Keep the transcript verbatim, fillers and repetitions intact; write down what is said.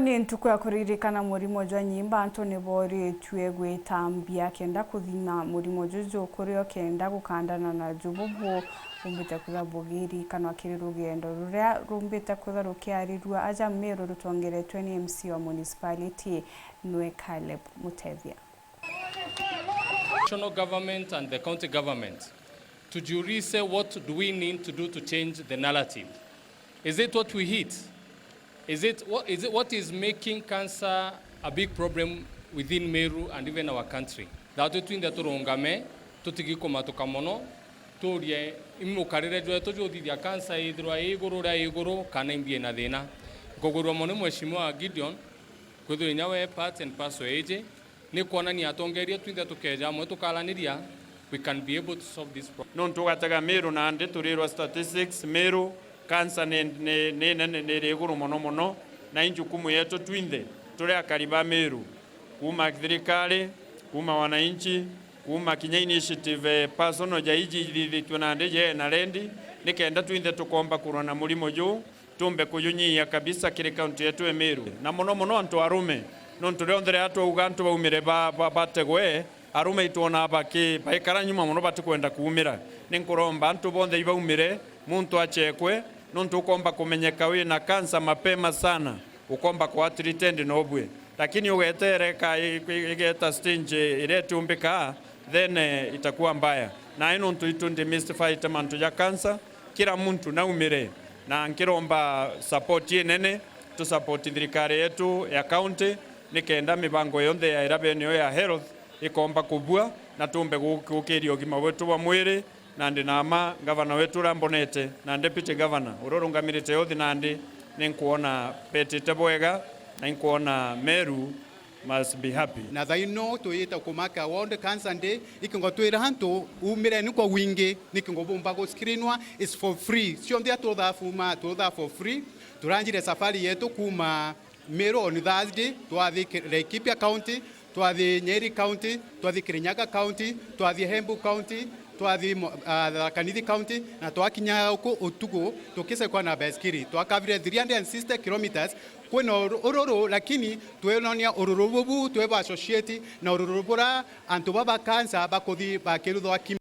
Ni ntuku ya kuririkana murimo jwa nyimba, antu ni boritue gwitambia kenda kuthima murimo juju, kurio kenda gukandana na jubu bu bumbite kwithirwa bugirikanwa kiri rugendo ruria rumbite kwithirwa rukiarirua aja Meru rutongeretwe ni M C wa municipality, nwe Caleb Mutethia. National government and the county government, tujiulize, what do we need to do to change the narrative? Is it what we eat? Is it what, is it what is making cancer a big problem within Meru and even our country? That twinthe turungame, tutigi kumatuka mono, turie imukarire jwetu juthithia cancer ithirwa i iguru ria iguru kana imbi ina thina. Nkugwirua mono Mheshimiwa Gideon, kwithirwa inya we part and parcel iji, ni kwonania atongeria twinthe tukeja amwe tukaraniria, we can be able to solve this problem. Nontu ugatega Meru nandi turirwa statistics, Meru cancer ni, ni, ni nene, ni iri iguru mono mono, na i njukumu yetu twinthe turi akari ba Meru, kuuma thirikari, kuuma wananchi, kuuma kinya initiative, eh, personal ja iji ithithitue nandi je na rendi, nikenda twinthe tukomba kurwa na murimo juu, tumbe kujunyihia kabisa kiri kaunti yetu ya Meru, na mono mono antu arume, nontu rionthe riria twauga antu baumire ba, ba, bategwe, arume itwonaa baki, baikara nyuma mono batikwenda kuumira. Ni nkuromba antu bonthe ibaumire, muntu achekwe, nontu ukomba kumenyeka wina kansa mapema sana, ukomba kwa treated na ubue. Lakini ugetere ka i-, i-, igeta stage iria itiumbika, then, eh, itakuwa mbaya. Na i nontu itu ndemystify mantu ja kansa, kila muntu naumire, na nkiromba support inene, tu support thirikari yetu ya county, nikenda mibango yonthe ya ira bene ya health ikomba kubua, na tumbe gu-, gukiria ugima wetu bwa mwiri. Nandi na mma, gavana wetu uria mbonete na deputy governor uria urungamirite uthi nandi, ni nkwona betite bwega, na inkwona Meru must be happy. Na thaino tuyite kumaka World Cancer Day, ikingo twira antu umireni kwa wingi, nikingo bumba gu screenwa, is for free. Cionthe atuthaa fuma, tuthaa for free. Turanjire safari yetu kuma Meru on Thursday, twathi Ki-, Laikipia County, twathi Nyeri County, twathi Kirinyaga County, twathi Embu County, twathi mo-, ah, Tharaka Nithi County, na twakinya uku utuku tukisekwa na baiskiri. Twakavire three hundred and sixty kilometres. Kwina uru-, ururu, lakini twinonia ururu bubu twibwa associate na ururu bura antu baba cancer bakuthi bakiruthwa ki-